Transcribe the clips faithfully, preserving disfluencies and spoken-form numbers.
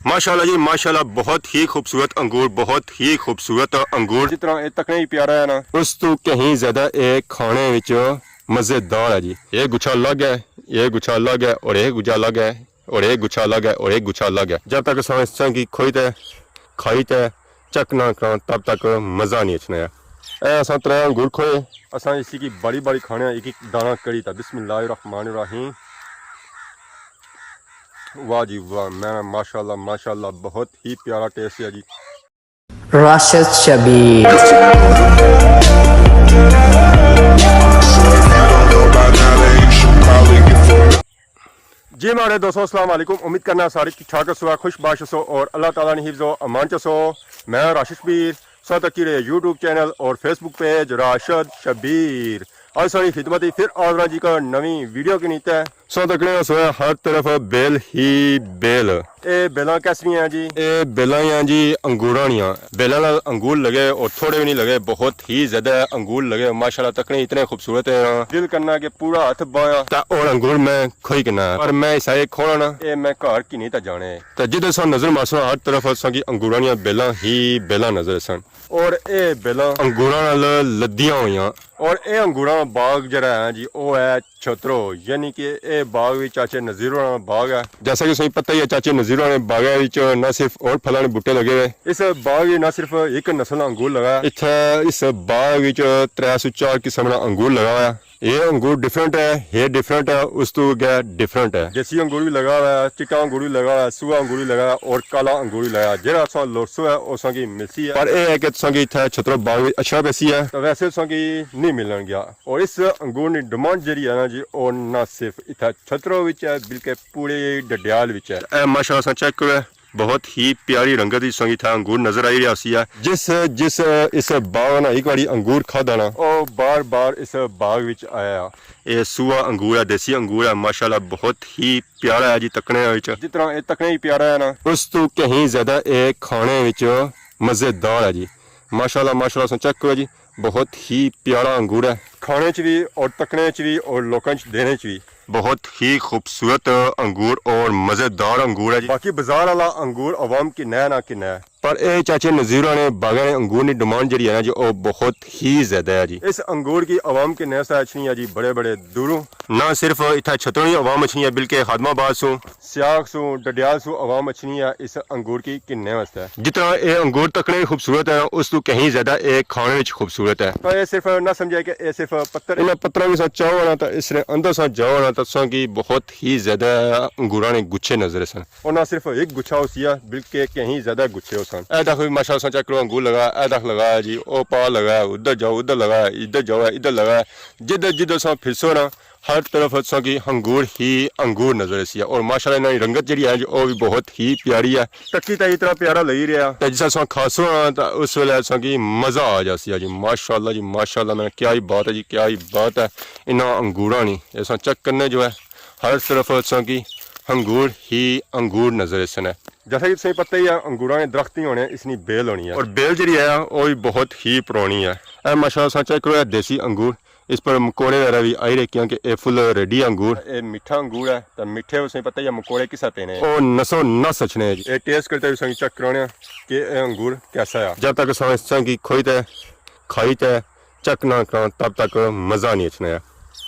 ماشاءاللہ جی، ماشاءاللہ، بہت ہی خوبصورت انگور، بہت ہی خوبصورت انگور۔ جس طرح اے تکنے ہی پیارا ہے نا، اس تو کہیں زیادہ اے کھانے وچ مزیدار ہے جی۔ اے گچھا الگ ہے، اے گچھا الگ ہے، اور اے گچھا الگ ہے، اور اے گچھا الگ ہے، اور اے گچھا الگ ہے۔ جب تک اساں اس چنگی کھوئی تے کھائی تے چیک نہ کراں، تب تک مزہ نہیں اچھنا ہے۔ اے اساں ترے انگور کھوئے۔ اساں اسی کی باری باری کھانے ہیں، ایک ایک دانہ کری تا۔ بسم اللہ الرحمن الرحیم۔ واہ جی واہ، میں ماشاءاللہ، ماشاءاللہ، بہت ہی پیارا ٹیسٹ ہے جی۔ راشد شبیر۔ جی ماڑے دوستو، السلام علیکم۔ امید کرنا سارے ٹھیک ٹھاک ہسو، خوش باش ہسو اور اللہ تعالیٰ نے حفظ و امان چ ہسو۔ میں راشد شبیر، سو تکی رہے یوٹیوب چینل اور فیس بک پیج راشد شبیر۔ اج ساری خدمت ہی پھر آ رہا جی کا نویں ویڈیو کے نیتے۔ سو تکنے ہسو ہر طرف بیل ہی بیل۔ اے بیلاں کیس نہیں ہیں جی؟ اے بیلاں ہی ہیں جی، انگوراں نیاں۔ بیلاں نال انگور لگے اور تھوڑے بھی نہیں لگے، بہت ہی زیادہ انگور لگے۔ ماشاءاللہ تکنے اتنے خوبصورت ہیں۔ دل کرنا کہ پورا ہاتھ بایا۔ تا اور انگور میں کھوئی کنا، پر میں اسا اے کھونا نا۔ اے میں گھر کی نہیں تا جانے۔ تا جدھر سا نظر مارسو ہر طرف اساں کی انگوراں نیاں بیلاں ہی بیلاں نظر سن۔ اور اے بیلاں انگوراں نال لدیاں ہوئیاں۔ اور اے انگوراں باغ جڑا ہے جی، او ہے چھترو، یعنی کہ اے باغ وی چاچے نذیر ہوراں نا باغ ہے۔ جیسا کہ تساں پتہ ہی ہے، چاچے نذیر ہوراں نے باغ وچ نہ صرف اور پھلاں نے بوٹے لگے ہوئے۔ اس باغ وچ نہ صرف ایک نسل نا انگور لگا ہے۔ اتھے اس باغ وچ ترے سو چار قسم نا انگور لگا ہوا ہے۔ یہ انگور ڈفرنٹ ہے، یہ ڈفرنٹ ہے، اس تو اگے ڈفرنٹ ہے۔ دیسی انگور بھی لگا ہوا ہے، چٹا انگور بھی لگا ہوا ہے، سوا انگور بھی لگا ہوا ہے اور کالا انگور بھی لگا ہوا ہے۔ جیڑا تساں لوٹسو ہے، او تساں کی ملسی ہے۔ پر اے ہے کہ تساں کی اتھے چھترو باغ وچ اچھنا پیسی ہے۔ تو ویسے تساں کی نہیں ملن گیا۔ اور اس انگور نی ڈیمانڈ جیڑی ہے نا جی، او نہ صرف اتھا چھترو وچ ہے، بلکہ پورے ڈڈیال وچ ہے۔ اے ماشاءاللہ تساں چیک کرو، بہت ہی پیاری رنگت وچ تساں کی اتھا انگور نظر آئی رہیا سی ہے۔ جس، جس اس باغ نا ایک واری انگور کھادا نا، او بار بار اس باغ وچ آیا۔ اے سوا انگور ہے، دیسی انگور ہے، ماشاءاللہ بہت ہی پیارا ہے جی تکنے وچ۔ جس طرح اے تکنے ہی پیارا ہے نا، اس تو کہیں زیادہ اے کھانے وچ مزیدار ہے جی۔ ماشاءاللہ، ماشاءاللہ، تساں چیک کرو جی، بہت ہی پیارا انگور ہے۔ کھانے چ بھی اور تکنے چ بھی اور لوکاں چ دینے چ بھی۔ بہت ہی خوبصورت انگور اور مزیدار انگور ہے جی۔ باقی بازار والا انگور عوام کی نہ نہ کی نہ۔ پر اے چاچے نذیر ہوراں نے باغاں نے انگور نی ڈیمانڈ جیڑی ہے نا جی، او بہت ہی زیادہ ہے جی۔ اس انگور کی عوام کے نہ سا اچھنی ہے جی، بڑے بڑے دوروں۔ نہ صرف اتھا چھتروں نی عوام اچھنی ہے، بلکہ خادم آباد سوں، سیاخ سوں، ڈڈیال سوں عوام اچھنی ہے اس انگور کی گھننے واسطے۔ جتنا اے انگور تکنے خوبصورت ہے، اس تو کہیں زیادہ اے کھانے وچ خوبصورت ہے۔ تو اے صرف نہ سمجھے کہ اے صرف پتر۔ انہاں پتراں کی سا چاہو نا، تو اس نے اندر سا جاؤ نا، تو تساں کی بہت ہی زیادہ انگوراں نے گچھے نظر سن۔ اور نہ صرف ایک گچھا ہوسی ہے، بلکہ کہیں زیادہ گچھے ہوسن۔ اے دیکھو ماشاءاللہ، تساں چیک کرو، انگور لگا، اے دیکھ لگا جی، او پا لگا، ادھر جاؤ، ادھر لگا، ادھر جاؤ، ادھر لگا۔ جدھر جدھر تساں پھرسو نا، ہر طرف تساں کی انگور ہی انگور نظر اسی ہے۔ اور ماشاءاللہ انہاں نی رنگت جیڑی ہے جی، او بھی بہت ہی پیاری ہے۔ تکی تے اتنا پیارا لگی رہیا۔ تے جس تساں کھاسو نا، تے اس ویلے تساں کی مزہ آ جاسی ہے جی۔ ماشاءاللہ جی، ماشاءاللہ، میں کیا ہی بات ہے جی، کیا ہی بات ہے۔ انہاں انگوراں نی، تساں چیک کرنے جو ہے، ہر طرف تساں کی انگور ہی انگور نظر اسن ہے۔ جیسا کہ تساں پتہ ہی ہے، انگوراں نے درخت نہیں ہونے، اس نی بیل ہونی ہے۔ اور بیل جیڑی ہے، او بھی بہت ہی پرانی ہے۔ اے ماشاءاللہ، تساں چیک کرو، اے دیسی انگور، اس پر مکوڑے وغیرہ بھی آئی رہے، کیونکہ اے فل ریڈی انگور۔ اے میٹھا انگور ہے، تے میٹھے تساں پتہ ہی ہے مکوڑے کسا پینے۔ او نسو نس اچھنے ہیں جی۔ اے ٹیسٹ کرتے ہوئے تساں کی چیک کرانے ہیں کہ اے انگور کیسا ہے۔ جب تک تساں اس طرح کی کھوئی تے کھائی تے چیک نہ کراں، تب تک مزہ نہیں اچھنا ہے۔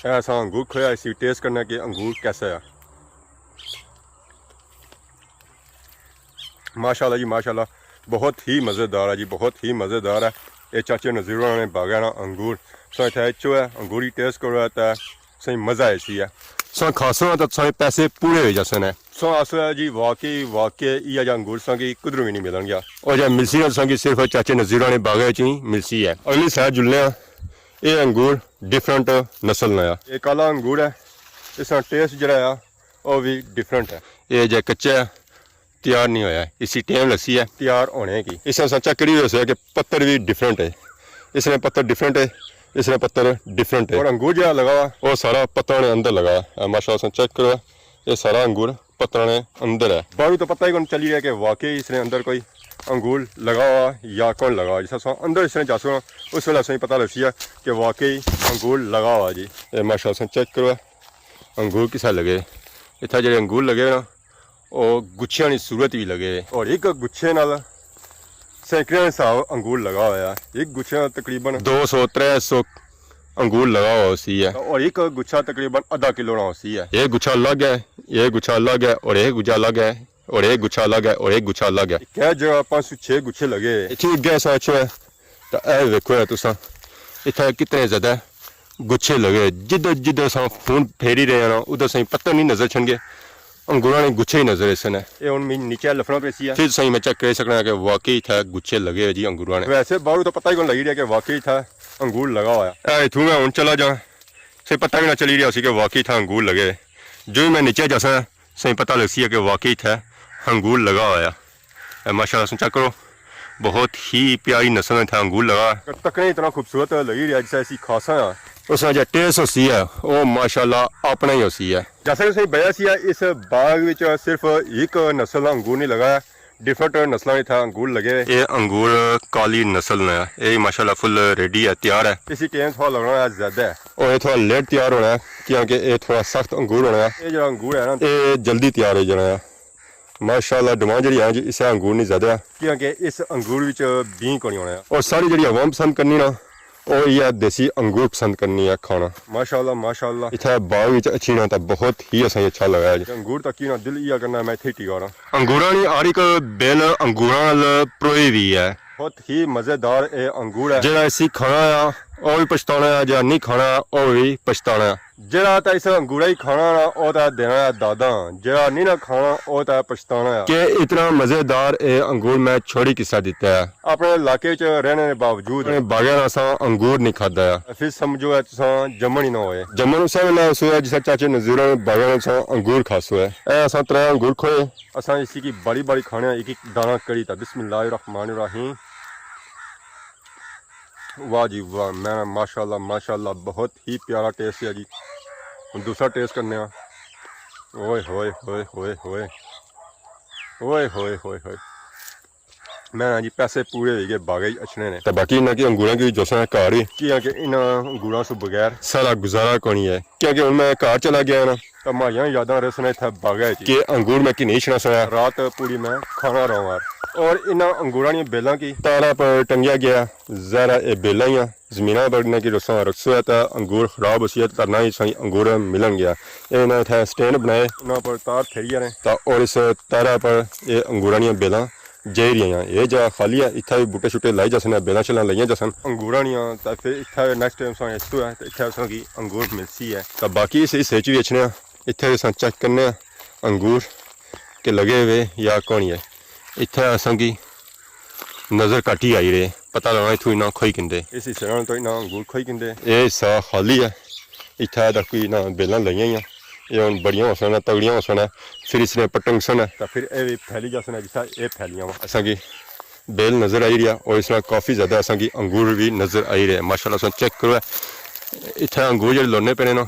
اے اساں انگور کھویا، اسی ٹیسٹ کرنا کہ انگور کیسا ہے۔ ماشاءاللہ جی، ماشاءاللہ، بہت ہی مزیدار ہے جی، بہت ہی مزیدار ہے۔ اے چاچے نذیر ہوراں نے باغاں نا انگور۔ تساں اتھے اچھو ہے، انگور ہی ٹیسٹ کرو ہے تے تساں مزہ ایسی ہے۔ تساں کھاسو نا تے تساں پیسے پورے ہوئی جاسن ہے۔ تساں آسو ہے جی، واقعی، واقعی ایہا جا انگور تساں کی کدروں بھی نہیں ملن گیا۔ او جا ملسی نا تساں کی صرف چاچے نذیر ہوراں نے باغے چ ہی ملسی ہے۔ اگلی سائیڈ جلنے ہاں، اے انگور ڈفرنٹ نسل نا ہے۔ اے کالا انگور ہے، اس نا ٹیسٹ جڑا ہے، او بھی ڈفرنٹ ہے۔ اے جے کچا ہے، تیار نہیں ہویا ہے، اسی ٹائم لگسی ہے تیار ہونے کی۔ اس نے سچا کری ہوئی ہے کہ پتر بھی ڈفرنٹ ہے، اس نے پتر ڈفرنٹ ہے، اس نے پتر ڈفرنٹ ہے۔ اور انگور جہاں لگا ہوا، وہ سارا پتر نے اندر لگا ہوا ہے۔ ماشاءاللہ، اس نے چیک کرو، یہ سارا انگور پتر نے اندر ہے۔ باہروں تو پتہ ہی کون چلی رہا کہ واقعی اس نے اندر کوئی انگور لگا ہوا یا کون لگا ہوا۔ جس طرح اندر اس نے جاسو نا، اس ویلے اساں پتہ لگسی ہے کہ واقعی انگور لگا ہوا جی۔ یہ ماشاءاللہ، اس نے چیک کرو، انگور کسا لگے۔ اتھا جڑے انگور لگے نا، او گچھیاں نی صورت وی لگے۔ اور ایک گچھے نال سینکڑیاں نے حساب انگور لگا ہویا ہے۔ ایک گچھے نال تقریباً دو سو، ترے سو انگور لگا ہوا ہوسی ہے۔ اور ایک گچھا تقریباً آدھا کلو نا ہوسی ہے۔ یہ گچھا الگ ہے، یہ گچھا الگ ہے، اور یہ گچھا الگ ہے، اور یہ گچھا الگ ہے، اور یہ گچھا الگ ہے۔ کہہ جگہ پانچ سو چھ گچھے لگے۔ اتھی اگے سا اچھو ہے، تو اے ویکھو ہے تساں، اتھا کتنے زیادہ گچھے لگے۔ جدھر جدھر اساں فون پھیری رہے ہیں نا، ادھر سائیں پتہ نہیں نظر چھن گئے، انگوراں نے گچھے ہی نظر ایسے نے۔ اے ہن میں نیچے لفنا پیسی ہے۔ پھر سائیں میں چیک کر سکنا کہ واقعی اتھا گچھے لگے ہوئے جی انگوراں نے۔ ویسے باہروں تو پتہ ہی کون لگی رہیا کہ واقعی اتھا انگور لگا ہوا ہے۔ اے اتھوں میں ہن چلا جاں، سے پتہ بھی نہ چلی رہیا سی کہ واقعی اتھا انگور لگے۔ جو ہی میں نیچے جاساں، سائیں پتہ لگسی ہے کہ واقعی اتھا انگور لگا ہوا ہے۔ اے ماشاءاللہ، سن چیک کرو، بہت ہی پیاری نسل اتھا انگور لگا۔ تکنے اتنا خوبصورت لگی رہیا جسے اسی کھاساں آ۔ اس نا جا ٹیسٹ ہوسی ہے، او ماشاءاللہ اپنا ہی ہوسی ہے۔ جیسا کہ تساں بیا سی ہے، اس باغ وچ صرف ایک نسل انگور نہیں لگا ہے، ڈفرنٹ نسلاں اتھا انگور لگے ہوئے۔ اے انگور کالی نسل نے، اے ماشاءاللہ فل ریڈی ہے، تیار ہے۔ اسی ٹائم تھوڑا لگنا ہے زیادہ ہے۔ او اے تھوڑا لیٹ تیار ہونا ہے، کیونکہ اے تھوڑا سخت انگور ہونا ہے۔ اے جڑا انگور ہے نا، اے جلدی تیار ہو جانا ہے۔ ماشاءاللہ، ڈیمانڈ جیڑی ہے جی، اسے انگور نی زیادہ ہے۔ کیونکہ اس انگور وچ بین کونی ہونا ہے۔ اور ساری جیڑی عوام پسند کرنی نا، او یہ دیسی انگور پسند کرنی ہے کھانا۔ ماشاءاللہ، ماشاءاللہ۔ اتھا باغ وچ اچھی نا تاں بہت ہی اساں اچھا لگا ہے جی۔ انگور تکی نا دل ایا کرنا میں اتھے ٹکا رہا۔ انگوراں نی ہر ایک بیل انگوراں نال پروئی ہوئی ہے۔ بہت ہی مزیدار اے انگور ہے۔ جیڑا اسی کھانا آ، او وی پچھتانا آ، جیڑا نہیں کھانا، او وی پچھتانا آ۔ جیڑا تاں اس انگورا ہی کھانا نا، او تاں دینا ہے داداں، جیڑا نہیں نہ کھانا، او تاں پچھتانا ہے۔ کہ اتنا مزیدار اے انگور میں چھوڑی کسا دیتا ہے۔ اپنے علاقے وچ رہنے دے باوجود اپنے باغاں نا اساں انگور نہیں کھادا ہے۔ پھر سمجھو ہے تساں جمن ہی نہ ہوئے۔ جمن اسے ویلے ہوسو ہے جسے چاچے نذیر ہوراں نے باغاں نا اساں انگور کھاسو ہے۔ اے اساں ترے انگور کھوئے۔ اساں اسی کی باری باری کھانے ہیں، ایک ایک دانہ کری تا۔ بسم اللہ الرحمن الرحیم۔ واہ جی واہ، میں ماشاءاللہ، ماشاءاللہ، بہت ہی پیارا ٹیسٹ ہے جی۔ ہن دوسرا ٹیسٹ کرنے ہاں۔ اوئے ہوئے ہوئے ہوئے ہوئے۔ اوئے ہوئے ہوئے ہوئے۔ میں نا جی پیسے پورے ہوئی گئے باغے اچھنے نے۔ تے باقی انہاں کی انگوراں کی جو سا گھر ہی۔ کیاں کہ انہاں انگوراں سو بغیر سارا گزارا کونی ہے۔ کیاں کہ ہن میں گھر چلا گیا نا۔ تے ماڑیاں یاداں رہسن اتھے باغے چ۔ کہ انگور میں کی نہیں چھنا سا۔ رات پوری میں کھانا رہواں۔ اور انہاں انگوراں نیاں بیلاں کی تارا پر ٹنگیا گیا۔ ظاہر ہے اے بیلاں ہی آں۔ زمیناں پر انہاں کی رساں رکھسو ہے تاں انگور خراب ہوسی ہے تاں نہ ہی سائیں انگور ملن گیا۔ اے انہاں اتھے سٹینڈ بنائے۔ انہاں پر تار پھیری رہے۔ تاں اور اس تارا پر اے انگوراں نیاں بیلاں جائی رہیاں۔ اے جا خالی ہے، اتھا وی بوٹے شوٹے لائی جاسن، بیلاں شیلاں لائیاں جاسن۔ انگوراں نیاں، تاں پھر اتھا نیکسٹ ٹائم اساں اچھسو ہے، تاں اتھا اساں کی انگور ملسی ہے۔ تاں باقی اس حصے چ وی اچھنے آں، اتھا وی اساں چیک کرنے آں انگور کہ لگے ہوئے یا کونی ہے۔ اتھا اساں کی نظر گھٹ ہی آئی رہے، پتہ لگنا اتھوں انہاں کھوئی کندے۔ اس حصے نال تو انہاں انگور کھوئی کندے۔ اے حصہ خالی ہے، اتھا تک کوئی نہ بیلاں لائیاں ہوئیاں۔ اے ہن بڑیاں ہوسن، تگڑیاں ہوسن، پھر اس نے پٹنگ سن۔ تاں پھر اے وی پھیلی جاسن، جس طرح اے پھیلیاں وا۔ اساں کی بیل نظر آئی رہی ہے اور اس طرح کافی زیادہ اساں کی انگور وی نظر آئی رہے۔ ماشاءاللہ اساں چیک کرو ہے، اتھا انگور جڑے لونے پینے نا،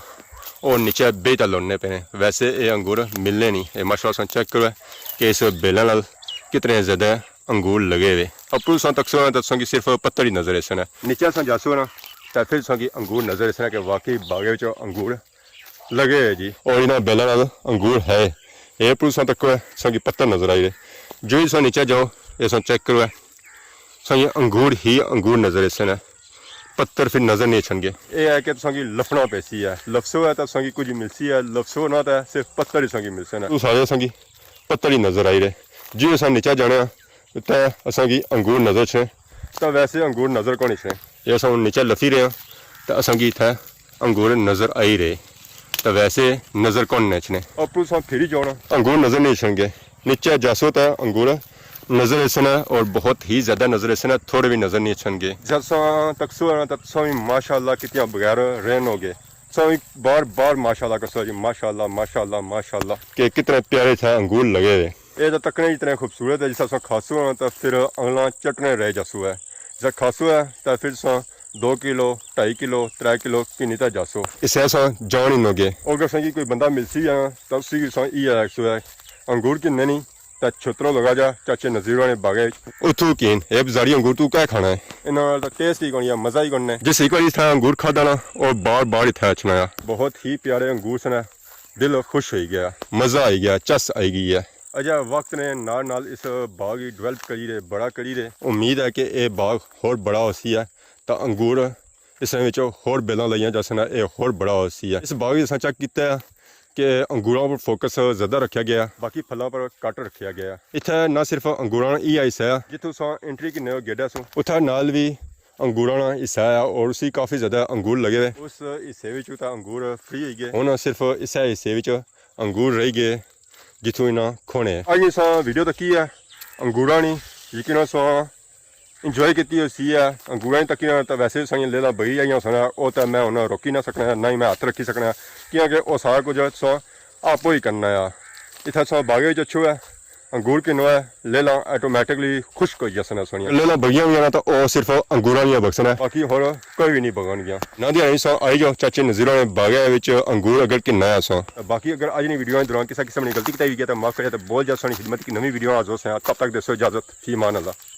او نیچے بے تا لونے پینے۔ ویسے اے انگور ملنے نہیں۔ اے ماشاءاللہ اساں چیک کرو ہے کہ اس بیلاں نال کتنے زیادہ انگور لگے ہوئے۔ اپروں ساں تکسو نا تاں تساں کی صرف پتر ہی نظر ایسن ہے۔ نیچے ساں جاسو نا تاں پھر تساں کی انگور نظر ایسن ہے کہ واقعی باغے وچ انگور لگے ہوئے جی۔ اور انہاں بیلاں نال انگور ہے۔ اے اپروں ساں تکو ہے، تساں کی پتر نظر آئی رہے۔ جو ہی تساں نیچے جاؤ، اے تساں چیک کرو ہے، تساں کی انگور ہی انگور نظر ایسن ہے۔ پتر پھر نظر نہیں اچھن گے۔ اے ہے کہ تساں کی لفنا پیسی ہے۔ لفسو ہے تاں تساں کی کچھ ملسی ہے، لفسو نہ تاں صرف پتر ہی تساں کی ملسن ہے۔ تو سارے تساں کی پتر ہی نظر آئی رہے۔ جی اساں نیچے جانے ہاں، تے اساں کی انگور نظر اچھنے۔ تاں ویسے انگور نظر کون اچھنے۔ جے اساں ہن نیچے لفی رہے ہاں، تاں اساں کی اتھے انگور نظر آئی رہے۔ تاں ویسے نظر کون اچھنے۔ اپروں ساں پھری جانا۔ انگور نظر نہیں اچھن گے۔ نیچے جاسو تاں انگور نظر ایسن ہے اور بہت ہی زیادہ نظر ایسن ہے، تھوڑے بھی نظر نہیں اچھن گے۔ جساں تکسو ہے نا تاں تساں بھی ماشاءاللہ کتیاں بغیر رین ہو گئے۔ تساں بھی بار بار ماشاءاللہ کسو جی، ماشاءاللہ، ماشاءاللہ، ماشاءاللہ۔ کہ کتنے پیارے تھے انگور لگے ہوئے۔ اے تاں تکنے اتنے خوبصورت ہے، جسا تساں کھاسو ہے نا تاں پھر انگلاں چٹنے رہ جاسو ہے۔ جسا کھاسو ہے تاں پھر تساں دو کلو، ڈھائی کلو، ترے کلو گھنی تاں جاسو۔ اسے اساں جان ہی نہ گے۔ اور اگر اساں کی کوئی بندہ ملسی ہے نا تاں اسی کی اساں ایہہ آکھسو ہے، انگور گھننے نہیں، تے چھترو لگا جا چاچے نذیر ہوراں نے باغے وچ۔ اتھوں کین، اے بازاری انگور تو کیا کھانا ہے؟ انہاں نال تاں ٹیسٹ ہی کونی آ، مزہ ہی کونی۔ جس ایک واری اتھا انگور کھادا نا، او بار بار اتھا اچھنا آ۔ بہت ہی پیارے انگور سن، دل خوش ہوئی گیا۔ مزہ آئی گیا، چس آئی گئی ہے۔ اجے وقت نے نال نال اس باغ کی ڈیولپ کری رہے، بڑا کری رہے۔ امید ہے کہ اے باغ ہور بڑا ہوسی ہے، تاں انگور اس نے وچ ہور بیلاں لائیاں جاسن، اے ہور بڑا ہوسی ہے۔ اس باغ وچ اساں چیک کیتا ہے کہ انگوراں پر فوکس زیادہ رکھیا گیا ہے، باقی پھلاں پر گھٹ رکھیا گیا ہے۔ اتھے نہ صرف انگوراں ای حصہ ہے، جتھوں اساں انٹری کنے گیٹ ہے سوں، اتھے نال بھی انگوراں نا حصہ ہے اور اسی کافی زیادہ انگور لگے ہوئے۔ اس حصے وچ تاں انگور فری ہوئی گئے، ہن صرف اسے حصے وچ انگور رہی گئے جتھوں انہاں کھونے۔ اج اساں ویڈیو تکی ہے انگوراں نی، یقیناً ساں انجوائے کیتی ہوسی ہے۔ انگوراں نی تکی نہ تاں ویسے ساریاں لیلاں بگی جائیاں سن، او تاں میں ہن روکی نہ سکنا، نہ ہی میں ہتھ رکھی سکنا، کیونکہ او سارا کچھ ساں آپ ہی کرنا ہے۔ اتھے ساں باغے وچ اچھو ہے، انگور کنو ہے، لیلاں آٹومیٹکلی خشک ہوئی جاسن سوہنیاں۔ لیلاں بگیاں ہوئیاں نہ تاں او صرف انگوراں نیاں بگسن ہے، باقی ہور کوئی بھی نہیں بگن گیا۔ نہ دی آئی ساں آئی جو چاچے نذیروں نے باغے وچ انگور اگر کننا ہے ساں۔ باقی اگر اج نی ویڈیو دوران کسا قسم نی غلطی کیتی ہوئی ہے تاں معاف کرے، تاں بہت جلد ساں نی خدمت کی نویں ویڈیو حاضر ہوساں۔ تب تک دیسو اجازت، فی امان اللہ۔